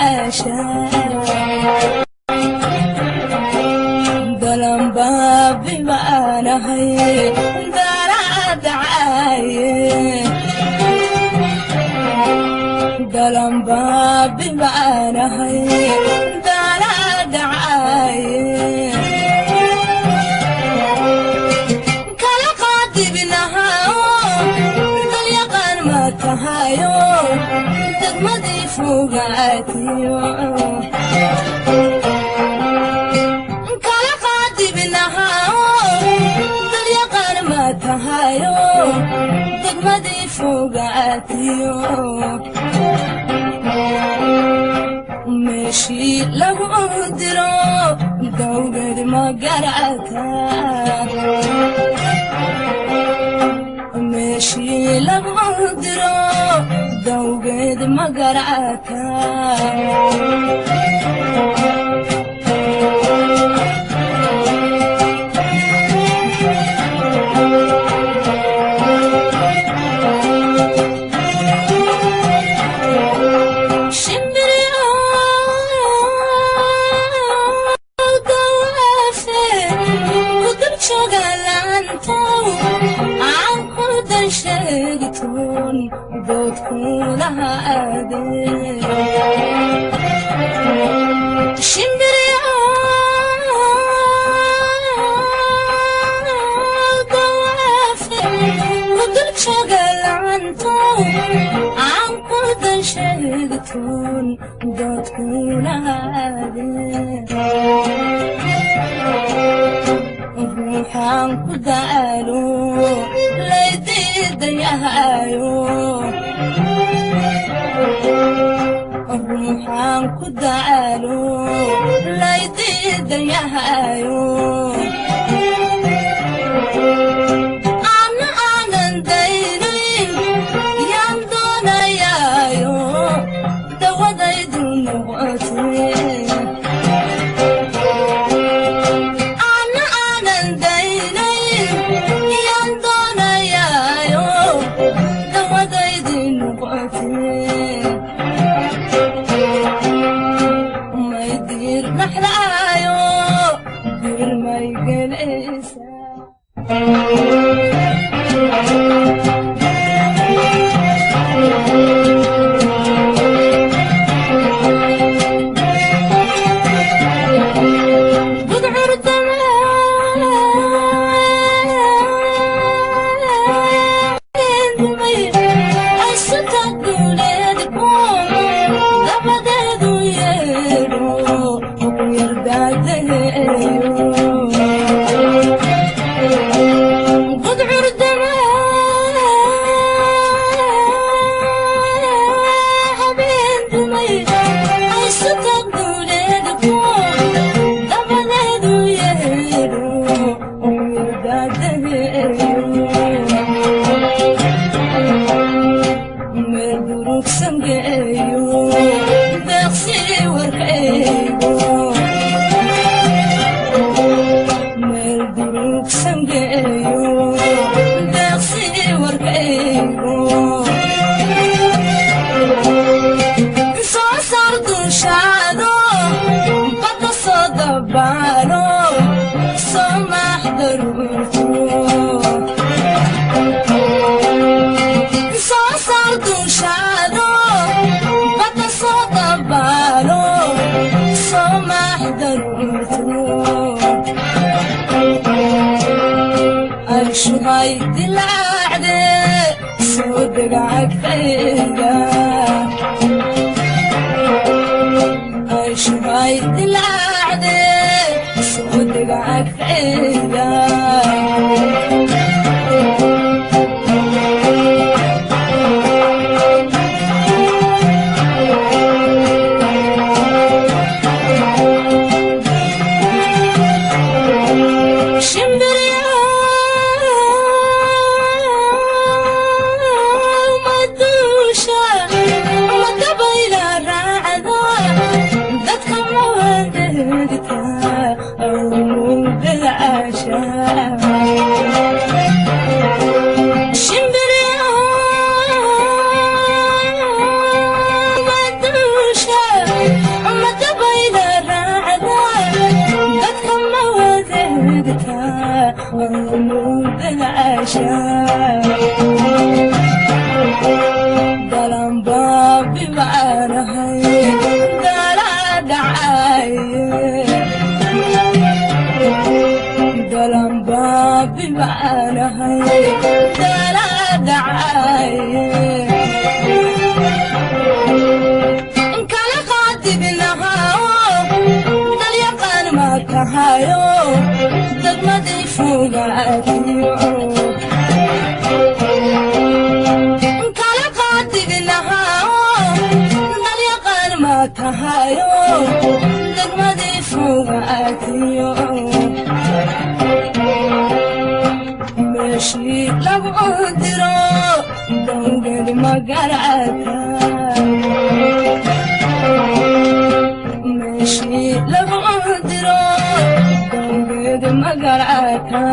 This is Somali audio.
Daasha dalanbaabi baanahay dalaadacaaye dalanbaabi baanahay dalaadacaaye kala qaadibinahayo dalyaqaan ma tahayo degmadii fogaatiyo kala qaadibinahayo dalyaqaan ma tahayo degmadii fogaatiyo meeshii lagu diro dawgeed ma garata meeshii lagu diro dawgeed ma garata. Ruuxaan ku daalo laydiidayahayo ruuxaan ku daalo laydiidayahayo ana aanan daynayn yaan doonayaayo dawadaydu noqotee ana aanan daynayn yaan doonayaayo dawadaydi noqotee may diir dhaxlaayo diir may gelaysa. Gudcur damay aysuta duuleedkum dabadeedu yeedho ku yardaadaheeyo gudcur habeen dumay aysuta duuleedkum dabadeedu yeedho ku yardaadaheeyo meel durugsan geeyo deeqsii warkaygo meel durugsan geeyo deeqsii warkaygo soo saar duushaado badda soo dabaalo soo maax daruurto soo saar duushaado badda soo dabaalo soo maax daruurto ayshuhay dilaacde soo degacagtayga ayshuhay dilaacde soo degacagtayga. Shimbiryo madusha madabayla raacda dadka mawadeegta awmugaasha. Shimbiryo madusha Adeegtaa mudalcaashaa dalanbaabi baanahay dala dhacaye dalanbaabi baanahay dala dhacaye kala qaadibinahaao dalyaqaan ma tahayo degmadii fogaatiyo kala qaadibinahaao dalyaqaan ma tahayo degmadii fogaatiyo meeshii lagu diro dowgeed magarcata meeshii lagu diro dowgeed magarcata.